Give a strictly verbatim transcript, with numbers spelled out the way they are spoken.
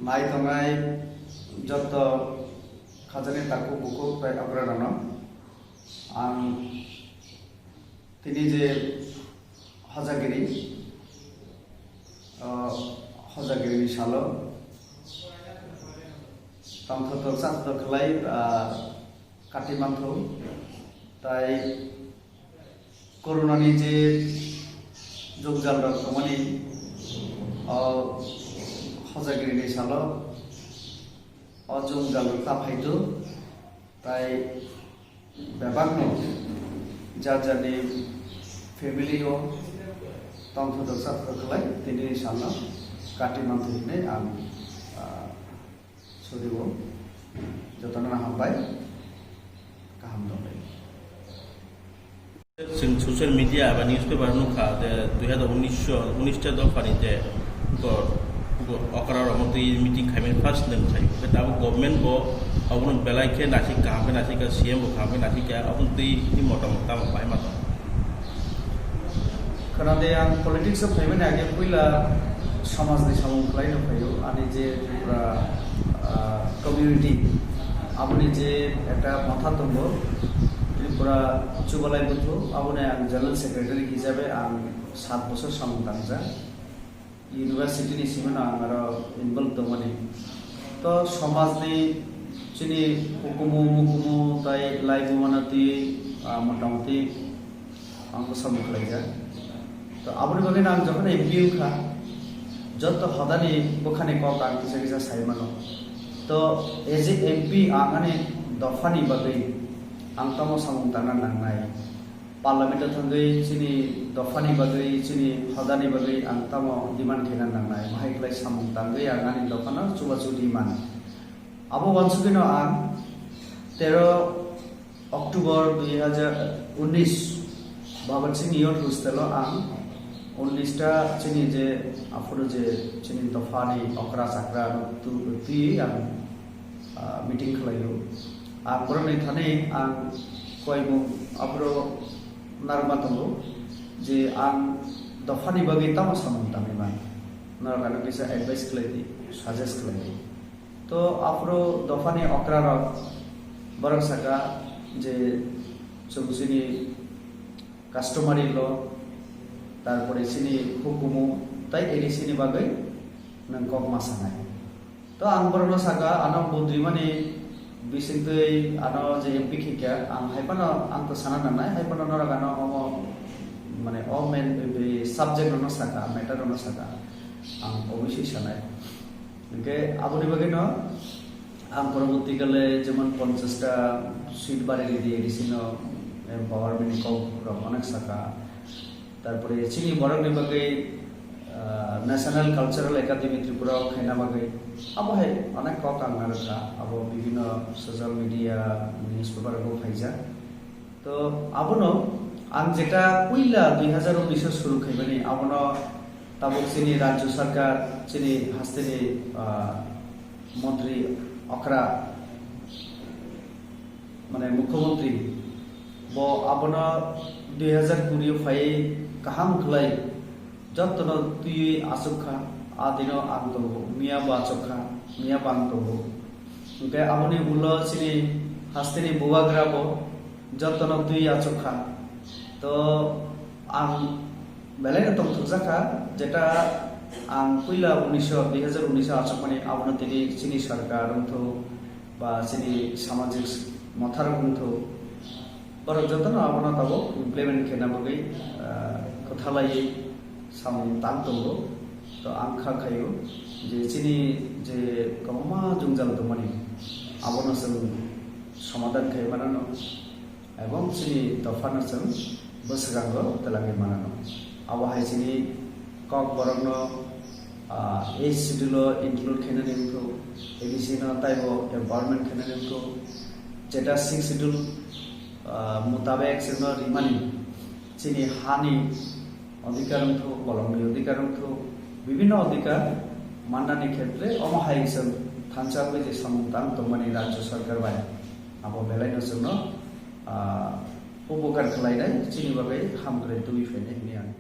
Ai tongnai joto khajani takhuk bukhuk tei okrarokno ang tini je hojagiri, o hojagirini salo tongthotok chathotok khlai, ah, kati manthu, tai Coronani je jwngjal rok tongmani, o hojagirini salo o jwngjal rok ta phaitu, tai bebakno jar jarni family o tongthotok chathotok khlai tini salno kati manthu hinwi ang, ah, Surio, jotono hambai, kaham tonglai. Chwng social media ba newspaper nukha je dui hazar unis, unis ta dophani je go, go okra rok twi meeting khaimani first nung khai. Khe tabuk government bo abono belai khe nasik kaham khe nasik ka, C M bo kaham khe nasik ka, abono twi ni motamot tamo bai ma tong. Khwnadi ang politics o phaimani age puila somajni samung khlaino phaio, ani je Tripura, ah, community, aboni je ekta motha tongo, Tripura Chubalai Buthu, aboni ang general secretary hisabe ang sat bosor samung tangjak. University ni simano ang aro involve tongmani. To somajni chini hukumu mukumu tai laibumano twi, ah, motamoti ang bwsa mwkhlaijak. To aboni bagwi ang jokhon M P wngkha, joto hodani bwkhani kok ang kisa kisa sai mano. To as a M P ang ani dophani bagwi ang tamo samung tangna nangnai. Parliament o thangwi chini dophani bagwi, chini hodani bagwi ang tamo demand khaina nangnai. Bahai khlai samung tangwi ang ani dophano chubachu demand. Abo uansugwino ang tero October dui hazar unis Bhagat Singh Youth Hostel o ang unis ta chini je aphuru je chini dophani okra chakra no tu, twi ang, ah, meeting khlaio. Ang borokni thani ang koimung aphuru narwkma tongo je ang dophani bagwi tamo samung tangwi man. Norok ano kisa advice khlai di, suggest khlai di. To aphuru dophani okra rok borok saka je chwng chini customary law, tarpore chini hukumu tai A D C ni bagwi nwng kok ma sanai. To ang borokno saka, ano budrimani bisingtwi ano je M P khikya, ang hai phano ang to sana nangnai, hai phano norok ano omo, mane, o main, be subject rokno saka, matter rokno saka, ang obviously sanai. Hwnkhe aboni bagwino ang poroborti kale jemon ponchash ta seat bari ridi A D C no empowerment ni kok rok onek saka. Tarpore chini borokni bagwi, ah, National Cultural Academy Tripura o khaina bagwi abo hai onek kok ang narwkha, abo bibhinno social media, newspaper bo phaijak. To abono ang jeta puila dui hazar unis o suru khaimani, abono tabuk chini Rajya Sarkar, chini hasteni, ah, Montri Okra, mane Mukhyamantri, bo abono dui hazar kuri o phai kaham khlai jotono twiwi achukha, a dino ang tongo, miya bo achukha, miya bo ang tongo. Hwnkhe aboni ulo chini hasteni bubagra bo jotono twi achukha. To ang belai no tongthokjakha, jeta ang puila unis o, dui hazar unis o achukmani, abono tini chini sarkar wngthok ba chini samajik motharok wngthok, borok jotono abono tabuk implement khaina bagwi, ah, kwthalaiwi samung tang tongo. To ang kha khaio je chini je kwbangma jwngjal tongmani abono chwng somadhan khai manano. Ebong chini dophano chwng bwswkango twlangwi manano. Abo hai chini Kokborokno, ah, eighth schedule o include khainani wngkhu, A D C no taibo empowerment khainani wngkhu, jeta sixth schedule, ah, mutabek chwngno rimani chini hani odhikar wngkhu, bolongni odhikar wngkhu, bibhinno odhikar mannani khetre omo hai chwng thansa wngwi je samung tang tongmani Rajya Sarkar bai abo belaino chwngno, ah, upokar khlainai, chini bagwi hamkrai tubui phainai hwnwi ang